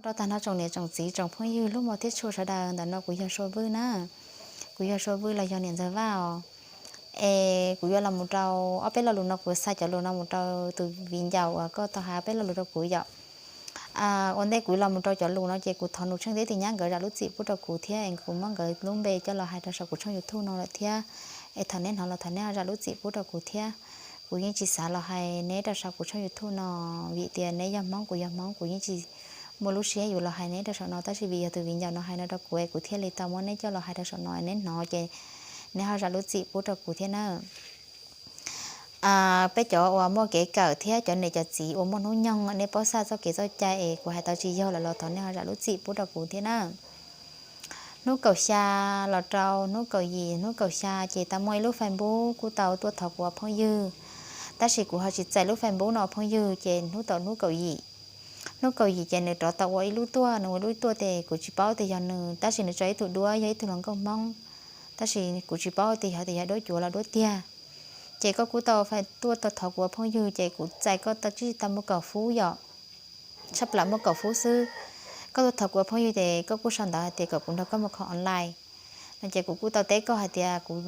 Rau tag nrho tsoom niam tsoom txiv tsoom phooj ywg hlub hmov thiab tshua sawv daws, ntawm no kuv yog Sua Vwj na. Kuv yog Sua Vwj los yog niam ntxawg Vaj os. Es kuv yuav los mus rau ob peb lo lus no, kuv xa cov lus no mus rau tus viv ncaus uas koj tau hais ob peb lo lus rau kuv yom. Ua ntej kuv los mus rau cov lus no ces kuv thov Nus Tsheej thiab Tis Nyab nkawd zam lub txim pub rau kuv thiab es kuv muab nkawd lub npe coj los hais rau saum kuv tshooj YouTube no lawm thiab. Es thaum neb hnov los thov neb ho zam lub txim pub rau kuv thiab. Kuv yeej tsis xav los hais neb rau saum kuv tshooj YouTube no, vim tias neb yog Hmoob kuv yog Hmoob, kuv yeej tsis muaj lub siab yuav los hais neb rau saum no, tab sis vim yog tus viv ncaus no hais no rau kuv es kuv thiaj li tau muab neb coj los hais rau saum no, neb hnov ces neb ho zam lub txim pub rau kuv thiab na. Peb cov uas muaj kev kawm thiab cov niam cov txiv uas muaj hnub nyoog, neb paub xaj txoj kev txoj cai es kuv hais tau tsis yog lawm los thov nej ho zam lub txim pub rau kuv thiab na. Hnub kaum xya los rau hnub kaum yim, hnub kaum xya ces tau muaj ib lub Facebook kuj tau tuaj thov kuv ua phooj ywg, tab sis kuv ho tsis txais lub Facebook no ua phooj ywg, ces hnub tau hnub kaum yim, hnub kaum yim ces nws rov tau ua ib lub tuaj, nws ua ib lub tuaj ces kuv tsis paub tias yog nws, tab sis nws tso ib tug duab yog ib tug hluas nkauj Hmoob, tab sis kuv tsis paub tias yog, tias yog duab cuav los duab tiag. Ces koj kuj tau tuaj tau thov kuv ua phooj ywg ces kuv txais koj tau tsib tau muaj kaum fub yom, tshaj plaws muaj kaum fub xwb. Koj tuaj thov kuv ua phooj ywg ces koj kuj sau ntawv hais tias kom kuv nrog koj mus khoom online no ces kuv kuj tau teb koj hais tias kuv,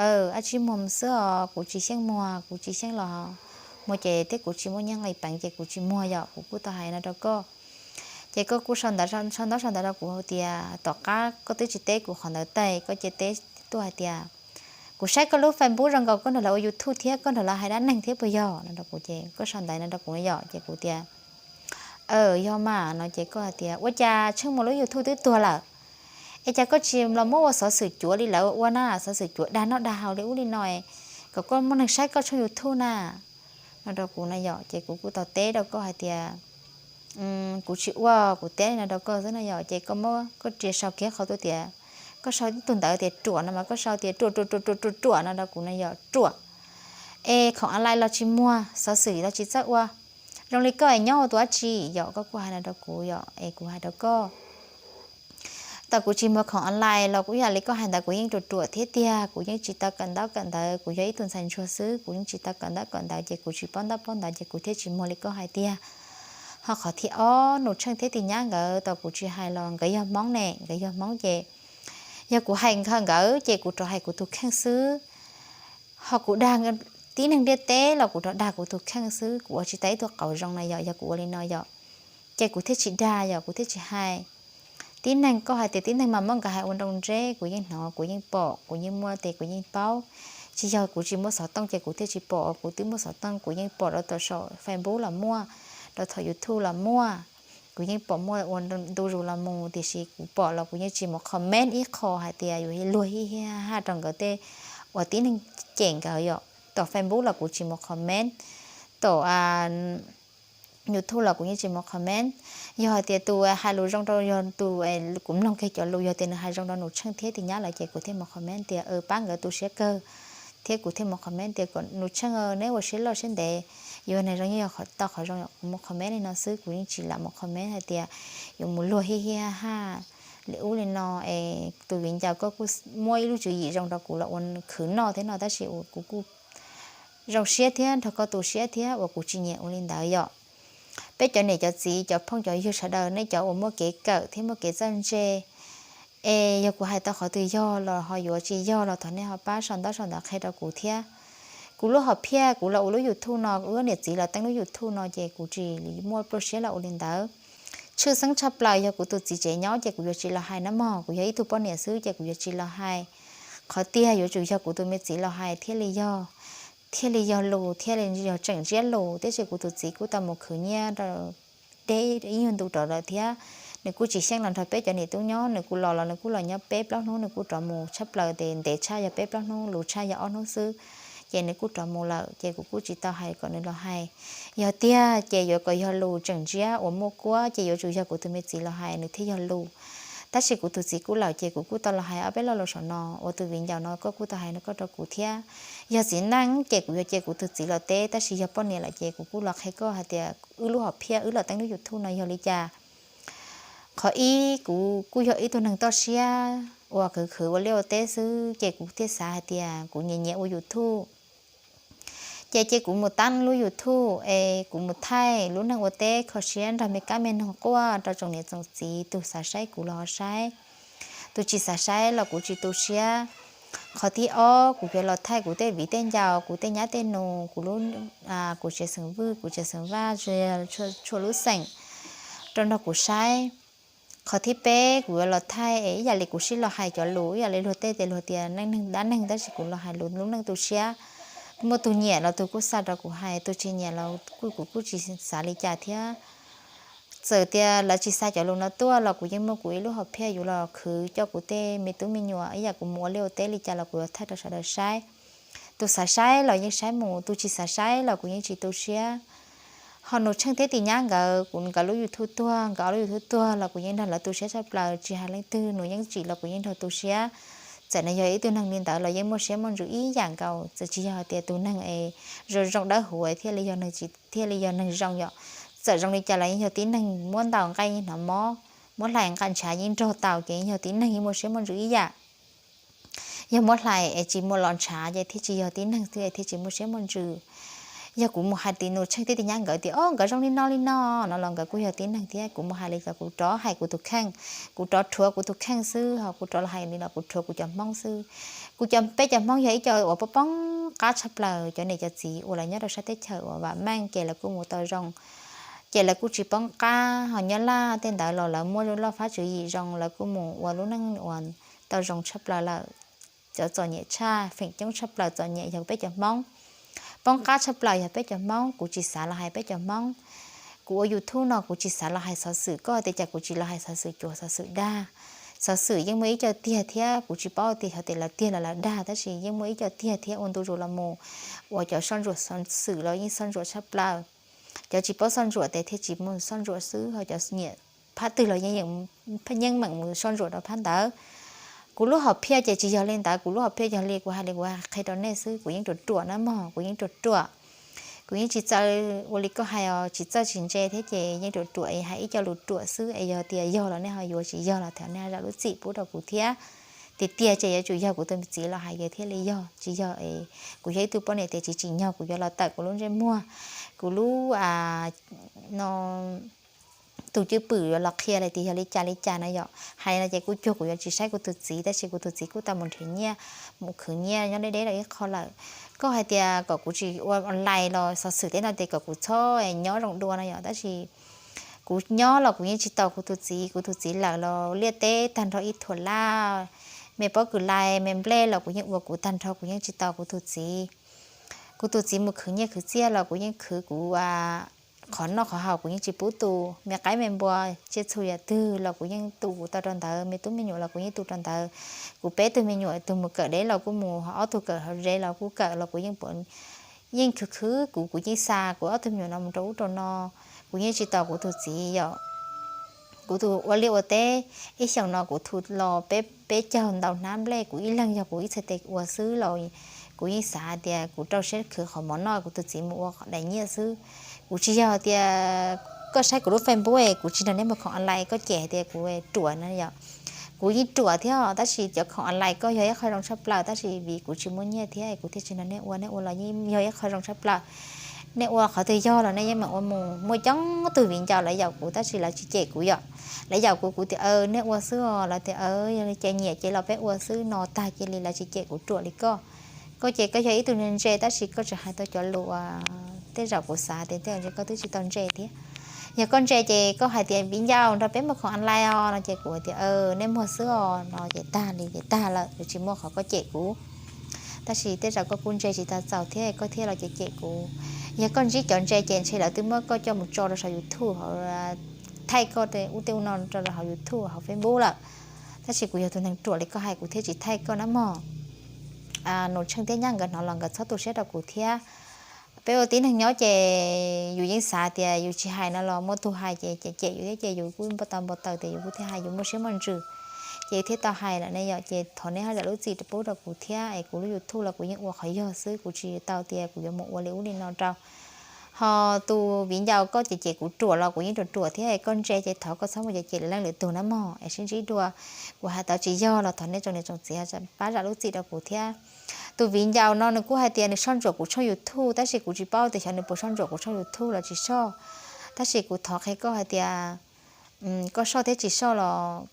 aw, ab tsib muag xwb os, kuv tsis xyeej muag, kuv tsis xyeej los muag ces thiab kuv tsis muaj nyiaj nqis peev ces kuv tsis muag yom, kuv kuj tau hais no rau koj. Ces koj kuj sau ntawv, sau ntaub sau ntawv rau kuv hais tias tom qab koj twb tsis teb kuv qhov ntawd tag koj cia teb tuaj hais tias kuv saib koj lub Facebook zoo nkaus koj nrog lawv ua YouTube thiab koj nrog lawv hais dab neeg thiab puas yog no rau kuv ces koj sau ntawv no rau kuv no yom, ces kuv tias, aw, yog mas no ces koj hais tias ua cas Tsheej Muas lub YouTube twb tuag lawm es cas koj tsis los muab ua xov xwm cuav li lawv ua na, xov xwm cuav dag noj dag haus li ub li no kom koj muaj neeg saib koj tshooj YouTube na no rau kuv na yom, ces kuv kuj tau teb rau koj hais tias kuv tsis ua, kuv teb li no rau koj xwb na yom, ces koj muab koj ria sau kiag qhov tuaj tias, koj sau ib tug ntawv tias ruam no mas koj sau tias ruam ruam ruam ruam ruam ruam no rau kuv na yom, ruam. Es khoom online los tsis muag, xov xwm los tsis txawj ua, zoo li koj es nyob ua tus dab tsi yom, koj kuj hais no rau kuv yom, es kuv hais rau koj, tau kuv tsis muag khoom online los kuj yam li koj hais ntawd kuv yeej ruam ruam thiab tiag, kuv yeej tsis tau kawm ntaub kawm ntawv, kuv yog ib tug ntxhais ntsuag xwb, kuv yeej tsis tau kawm ntaub kawm ntawv ces kuv tsis paub ntaub paub ntawv ces kuv thiaj tsis muag li koj hais tiag. Ho qhov thib ob, Nus Tsheej thiab Tis Nyab nkawd tau kuv tsis hais los nkawd yog Hmoob ne, nkawd yog Hmoob ces yog kuv hais nkawd ces kuv rov hais kuv tus kheej xwb. Ho kuv dag tib neeg ntiaj teb los kuv rov dag kuv tus kheej xwb, kuv ua tsis tau ib tug qauv zoo na yom, yog kuv ua li no yom, ces kuv thiaj tsis dag yom, kuv thiaj tsis hais. Tib neeg koj hais tias tib neeg mas muab nkawd hais ua nroo nreb, kuv yeej hnov, kuv yeej pom, kuv yeej muaj tes, kuv yeej paub. Tsis yog kuv tsis muaj xov tooj ces kuv thiaj tsis pom, kuv twb muaj xov tooj, kuv yeej pom rau tom saum Facebook los muaj, rau tom YouTube los muaj, kuv yeej pom muaj ua ntu zus los mus, tiam sis kuv pom los kuv yeej tsis mus comment ib qho hais tias yuav luag hib hib haj haj rau nkawd tej uas tib neeg cem nkawd yom. Tom Facebook los kuv tsis mus comment, tom YouTube los kuv yeej tsis mus comment. Yog hais tias tus hais lus zoo rau, yog tus, kuv mloog kiag cov lus, yog tias nws hais zoo rau Nus Tsheej thiab Tis Nyab lawm ces kuv thiaj mus comment tias pab nkawd tu siab kawg, thiab kuv thiaj mus comment tias kom Nus Tsheej neb ua siab loj siab ntev, yuav nws zoo yeej yog tau qhov zoo, kuv mus comment li no xwb, kuv yeej tsis lam mus comment hais tias yuav mus luag hib hib haj haj li ub li no es tus viv ncaus koj kuj muab ib lub tswv yim zoo rau kuv los ua khwv noj thiab no, tab sis kuv kuj zoo siab thiab nrog koj tu siab thiab uas kuv tsis nyiam ua li ntawd yom. Peb cov niam cov txiv cov phooj cov ywg sawv daws, nej cov uas muaj kev kawm thiab muaj kev txawj ntse, es yog kuv hais tau qhov twg yog los ho yuav tsis yog los thov nej ho pab sau ntaub sau ntawv qhia rau kuv thiab. Kuv lub hom phiaj kuv los ua lub YouTube no, wb niam txiv los teeb lub YouTube no ces kuv tsis muaj pluaj siab los ua li ntawd. Tshwj xeeb tshaj plaws yog kuv tus txiv tsev nyob ces kuv yuav tsis los hais na mog, kuv yog ib tug poj niam xwb ces kuv yuav tsis los hais. Qhov tiag yuav tsum yog kuv tus me txiv los hais thiaj li yog, thiaj li yog lus thiaj li yog tseem ntsiab lus, tiam sis kuv tus txiv kuj tau mus khwv nyiaj rau deb ib nyuag ntu rov lawm thiab. Nws kuj tsis xyeej los nrog peb cov niam tub nyob, nws kuj los los nws kuj los nyob peb plaub hnub nws kuj rov mus, tshaj plaws ces ntev tshaj yog peb plaub hnub, luv tshaj yog ob hnub xwb, ces nws kuj rov mus lawm ces kuv kuj tsis tau hais kom nws los hais. Yog tiag ces yuav kom yog lus tseem ntsiab uas muaj kuab ces yuav tsum yog kuv tus me txiv los hais nws thiaj yog lus. Tab sis kuv tus txiv kuj lawm ces kuv kuj tau los hais ob peb lo lus saum no uas tus viv ncaus no koj kuj tau hais no koj rau kuv thiab. Yog txiv neej ces kuv yuav cia kuv tus txiv los teb, tab sis yog poj niam lawm ces kuv kuj los qhia koj hais tias wb lub hom phiaj wb los teeb lub YouTube no yog li cas. Qhov ib, kuv kuj yog ib tug neeg toj siab uas khwv khwv ua liaj ua teb xwb ces kuv thiaj xav hais tias kuv nyiam nyiam ua YouTube. Ces ces kuv mus tab lub YouTube es kuv mus thaij lub neej ua teb kho siab nrog me kab me noog quaj rau tsoom niam tsoom txiv, tus xav saib kuv los ho saib, tus tsis xav saib los kuv tsis tu siab. Qhov thib ob kuv yuav los thaij kuv tej viv tej ncaus, kuv tej nyab tej nus, kuv lub, kuv tsev xeem vwj, kuv tsev xeem vaj, tshua lub xeem rau nrog kuv saib. Qhov thib peb kuv yuav los thaij es ib yam li kuv sib los hais cov lus, ib yam li luag tej tias luag tias neej neeg dab neeg, tab sis kuv los hais lus lub neej tu siab. Muaj tus nyiam los tus kuj xa rau kuv hais, tus tsis nyiam los kuj kuv kuj tsis xav li cas thiab. Txawm tias lawv tsis xa cov lus no tuaj los kuv yeej muaj kuv ib lub hom phiaj yuav los khwv coj kuv tej me tub me nyuam, ib yam kuv mus ua liaj ua teb li cas los kuv yuav thaij rau sawv daws saib. Tus xav saib los yeej saib mus, tus tsis xav saib los kuv yeej tsis tu siab. Ho Nus Tsheej thiab Tis Nyab nkawd, kuv nkawd lub YouTube tuag, nkawd ob lub YouTube tuag los kuv yeej nrog lawv tu siab tshaj plaws, tsis hais leej twg, Nus Yeej Tsim los kuv yeej nrog tu siab. Txawm nws yog ib tug neeg li ntawd los yeej muaj siab muaj ntsws ib yam nkaus, txawm tsis yog hais tias tus neeg es zoo zoo dawb huv thiaj li yog neeg tsis, thiaj li yog neeg zoo yom. Txawm zoo li cas los yeej yog tib neeg, muab ntaus nqaij yeej hnov mob, muab hlais nqa ntshav yeej nrog tau, ces yeej yog tib neeg yeej muaj siab muaj ntsws ib yam. Yog muab hlais es tsis muaj los ntshav ces thiaj tsis yog tib neeg xwb, thiaj tsis muaj siab muaj ntsws. Yog kuv mus hais tias Nus Tsheej thiab Tis Nyab nkawd tias o nkawd zoo li no li no no los nkawd kuj yog tib neeg thiab. Kuv mus hais li cas kuv rov hais kuv tus kheej, kuv rov rhuav kuv tus kheej xwb, ho kuv rov los hais li los kuv rhuav kuv cov Hmoob xwb. Kuv cov, peb cov Hmoob yog ib co uas poob, poob qab tshaj plaws, cov niam cov txiv uas lawv nyob rau sab teb chaws uas vam meej ces lawv kuj mus tau zoo, ces lawv kuj tsis poob qab. Ho nyob Laj tej ntawd los lawv muaj loj fab tswv yim zoo, lawv kuj mus ua lub neej uas tau zoo tshaj plaws lawm. Cov txom nyem tshaj, feem coob tshaj plaws txom nyem yog peb cov Hmoob, poob qab tshaj plaws yog peb cov Hmoob. Kuv tsis xav los hais peb cov Hmoob. Kuv ua YouTube no kuv tsis xav los hais xov xwm, koj tias cas kuv tsis los hais xov xwm cuav xov xwm dag. Xov xwm yeej muaj ib co tiag thiab, kuv tsis paub tias xyov tias lawv tiag los lawv dag, tab sis yeej muaj ib co tiag thiab. Ua ntu zus los mus uas cov soj ntsuam xov xwm los yeej soj ntsuam tshaj plaws. Cov tsis paub soj ntsuam tes thiaj tsis mus soj ntsuam xwb, ho cov nyiam phab twg los yeej, yeej meem mus soj ntsuam rau phab ntawd. Kuv lub hom phiaj ces tsis yog li ntawd, kuv lub hom phiaj yog li kuv hais li kuv qhia rau nej xwb, kuv yeej ruam ruam na mog, kuv yeej ruam ruam. Kuv yeej tsis txawj ua li koj hais os, tsis txawj tsis ntse thiab ces yeej ruam ruam es hais ib co lus ruam xwb, es yog tias yog los nej ho yuav, tsis yog los thov nej zam lub txim pub rau kuv thiab. Tiag tiag ces yuav tsum yog kuv tus txiv los hais thiaj li yog, tsis yog es kuv yog ib tug poj niam tias tsis tsim nyog kuv yuav los tawm kuv lub ntsej muag, kuv lub no tus cwj pwm yuav los qhia li tias yog li cas li cas no yom. Hais li no ces kuj cuag kuv yuav tsis saib kuv tus txiv, tab sis kuv tus txiv kuj tau mus nrhiav nyiaj, mus khwv nyiaj nyob deb deb rau ib qho lawm. Koj hais tias kom kuv tsis ua online los xov xwm tej no tias kom kuv txhob nyob zoo dua no yom, tab sis kuv nyob los kuv yeej tsis tos kuv tus txiv, kuv tus txiv lawm los liaj teb tag nrho ib thuam laj, me pob kws lais me nplej los kuv yeej ua kuv tag nrho, kuv yeej tsis tos kuv tus txiv. Kuv tus txiv mus khwv nyiaj khwv txiaj los kuv yeej khwv kuv qhov noj qhov haus, kuv yeej tsis pub tu. Me qaib me npua tsiaj txhu yam twg los kuv yeej tu kuv tau rau ntawd, me tub me nyuam los kuv yeej tu rau ntawd. Kuv peb tug me nyuam, tus mus kawm deb los kuj mus, ob tug kawm hauv zes los kuj kawm los kuv yeej, yeej khwv khwv kuv, kuv yeej xa kuv ob tug me nyuam no mus rau ub rau no, kuv yeej tsis tos kuv tus txiv yom. Kuv tus ua liaj ua teb, ib xyoos no kuv thu los peb, peb caug ntau hnab nplej, kuv ib leeg yog kuv ib txhais tes ua xwb los kuv yeej xav hais tias kuv rau siab khwv qhov mov noj, kuv tus txiv mus ua daim nyiaj xwb. Kuv tsis yog tias koj saib kuv lub Facebook es kuv tsis nrog nej muag khoom online koj cem hais tias kuv ruam no yom. Kuv yeej ruam thiab, tab sis cov khoom online koj yog ib qho zoo tshaj plaws, tab sis vim kuv tsis muaj nyiaj thiab kuv thiaj tsis nrog nej ua, nej ua los yeej yog ib qho zoo tshaj plaws. Nej ua qhov twg yog los nej yeej meem ua mus. Muaj coob tug viv ncaus lawv yaum kuv tab sis lawv tsis cem kuv yom. Lawv yaum kuv, kuv tias nej ua xwb os, lawv tias yog li ces nyiam ces los peb ua xwb no tag cia li, lawv tsis cem kuv ruam li koj. Koj ces koj yog ib tug ntse ntse tab sis koj tseem hais tau cov lus uas tej zaum kuv xav tias tej zaum koj twb tsis tau ntse thiab. Yog koj ntse ces koj hais tias viv ncaus nrog peb muag khoom online os no ces kuv tias nej muag xwb os no ces tag li ces tag lawm, kuv tsis muaj qhov koj cem kuv. Tab sis tej zaum koj kuj ntse tsis tau txaus thiab koj thiaj los cem cem kuv. Yog koj ntsib cov ntse ces ntshe lawv twb muab koj coj mus tso rau saum YouTube, thaij koj ub tej ub no rau hauv YouTube hauv Facebook lawm. Tab sis kuv yog tus neeg ruam li koj hais kuv thiaj tsis thaij koj na mog. Nus Tsheej thiab Nyab nkawd hnov los nkawd txhob tu siab rau kuv thiab. Peb ua tib neeg nyob ces yus yeej xav tias yus tsis hais no los muaj tug hais ces cem cem yus thiab ces yus kuj npau taws npau taws tias yus kuj thiaj hais, yus muaj siab muaj ntsws ces yus thiaj tau hais lawm ne yom. Ces thov nej ho zam lub txim pub rau kuv thiab es kuv lub YouTube los kuv yeej ua qhov yog xwb, kuv tsis tau tias kuv yuav mus ua li ub li no rau. Ho tus viv ncaus koj cem cem kuv ruam los kuv yeej ruam ruam thiab, koj ntse ces thov koj txhob mus cem cem lwm leej lwm tug na mog, es sib ntsib dua. Kuv hais tau tsis yog los thov nej tsoom niam tsoom txiv pab zam lub txim rau kuv thiab. Tus viv ncaus no nws kuj hais tias nws soj ntsuam kuv tshooj YouTube, tab sis kuv tsis paub tias xyov nws puas soj ntsuam kuv tshooj YouTube los tsis soj. Tab sis kuv thov qhia koj hais tias koj soj thiab tsis soj los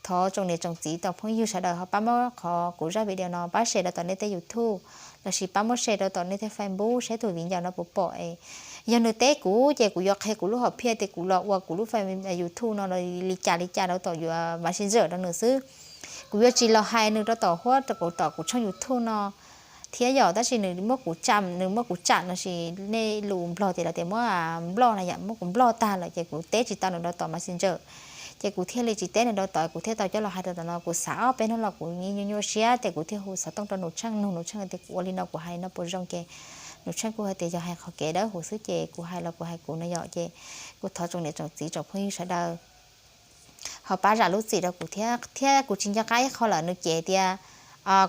thov tsoom niam tsoom txiv tsoom phooj ywg sawv daws ho pab muab qhov kuv zaj video no pab share rau tom nej tej YouTube, lossis pab muab share rau tom nej tej Facebook seb tus viv ncaus no puas pom es. Yog nws teb kuv ces kuv yuav qhia kuv lub hom phiaj tias kuv los ua kuv lub YouTube no li cas li cas rau tom yuav Messenger rau nws xwb. Kuv yuav tsis los hais nws rau tom huab rau tom kuv tshooj YouTube no thiab yom. Tab sis nws muab kuv tsam, nws muab kuv tsam no sis nej lus Nplog tias lawv tias muab nploj na yom, muab kuv nploj tag lawm ces kuv teb tsis tau nws rau tom Messenger. Ces kuv thiaj li tsis teb nws rau tom, kuv thiaj tau coj los hais rau tom no. Kuv xav ob peb hnub los kuv nyuaj nyuaj siab ces kuv thiaj hu xov tooj rau Nus Tsheej, nug Nus Tsheej tias kuv ua li no kuv hais li no puas zoo ces Nus Tsheej kuj hais tias yog hais qhov kev dawb huv xwb ces kuv hais los kuv hais kuv no yom. Ces kuv thov tsoom niam tsoom txiv tsoom phooj ywg sawv daws ho pab zam lub txim rau kuv thiab, thiab kuv tsis nco qab ib qho lawm nws cem tias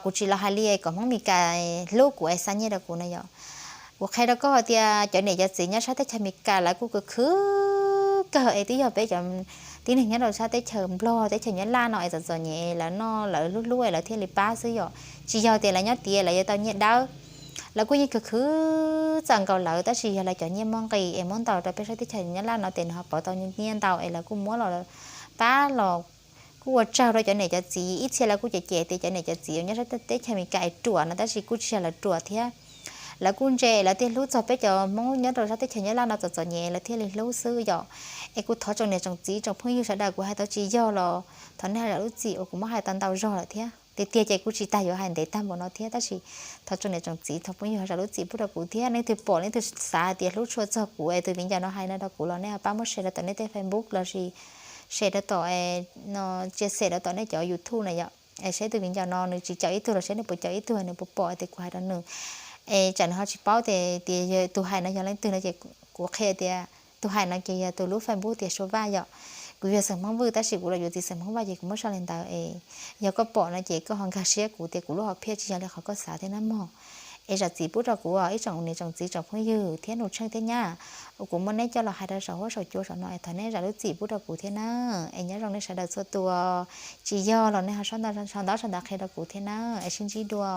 kuv tsis los hais li kom Hmoob Mes Kas hlub kuv es xa nyiaj rau kuv no yom. Kuv qhia rau koj hais tias cov niam cov txiv nyob sab teb chaws Mes Kas lawv kuj khwv khwv kawg es twb yog peb cov tib neeg nyob rau sab teb chaws Nplog teb chaws Nyab Laj no es txom txom nyem lawv noj lawv hlub hlub es lawv thiaj li pab xwb yom. Tsis yog tias lawv nyob tiav lawv yuav tau nyiaj dawb. Lawv kuj yeej khwv khwv txawm nkaus lawv, tab sis yog lawv cov nyiaj muaj nqis es muab ntaus rau peb sab teb chaws Nyab Laj no ces nws ho pauv tau nyiaj ntau es lawv kuj muab los pab los kuj ua tsaug rau cov niam cov txiv. Ib txhia lawv kuj cem cem tias cov niam cov txiv uas nyob sab teb chaws Mes Kas es ruam no, tab sis kuj tsis yog lawv ruam thiab. Lawv kuj ntse lawv thiaj hlub txog peb cov Hmoob nyob rau sab teb chaws Nyab Laj no txom txom nyem lawv thiaj li hlub xwb yom. Es kuv thov tsoom niam tsoom txiv tsoom phooj ywg sawv daws kuv hais tau tsis yog los thov nej ho zam lub txim uas kuv muab hais tau ntau zog lawm thiab. Tiag tiag ces kuj tsis tas yuav hais ntev tag npaum no thiab, tab sis thov tsoom niam tsoom txiv tsoom phooj ywg ho zam lub txim pub rau kuv thiab. Leej twg pom leej twg xav hais tias hlub tshua txog kuv es tus viv ncaus no hais no rau kuv los nej ho pab muab share rau tom nej tej Facebook lossis share rau tom no, chia sẻ rau tom nej cov YouTube na yom. Es seb tus viv ncaus no nws tsis caum ib tug los seb nws puas caum ib tug, nws puas pom tias kuv hais rau nws. Es tsam nws ho tsis paub tias tias tus hais no yog leej twg no ces kuv qhia tias tus hais no ces yog tus lub Facebook tias Suav Vaj yom. Kuv yog xeem Hmoob Vwj tab sis kuv los yuav txiv xeem Hmoob Vaj ces kuv muab sau li ntawd es yog koj pom no ces koj ho nkag siab kuv tias kuv lub hom phiaj tsis yog li qhov koj xav thiab nawb mog. Es zam txim pub rau kuv os ib tsoom niam tsoom txiv tsoom phooj ywg thiab Nus Tsheej thiab nyab, uas kuv muab neb coj los hais rau saum huab saum cua saum no es thov neb zam lub txim pub rau kuv thiab nawb. Es nyob zoo nej sawv daws txhua tus, tsis yog los nej ho sau ntaub sau ntawv qhia rau kuv thiab nawb. Es sib ntsib dua.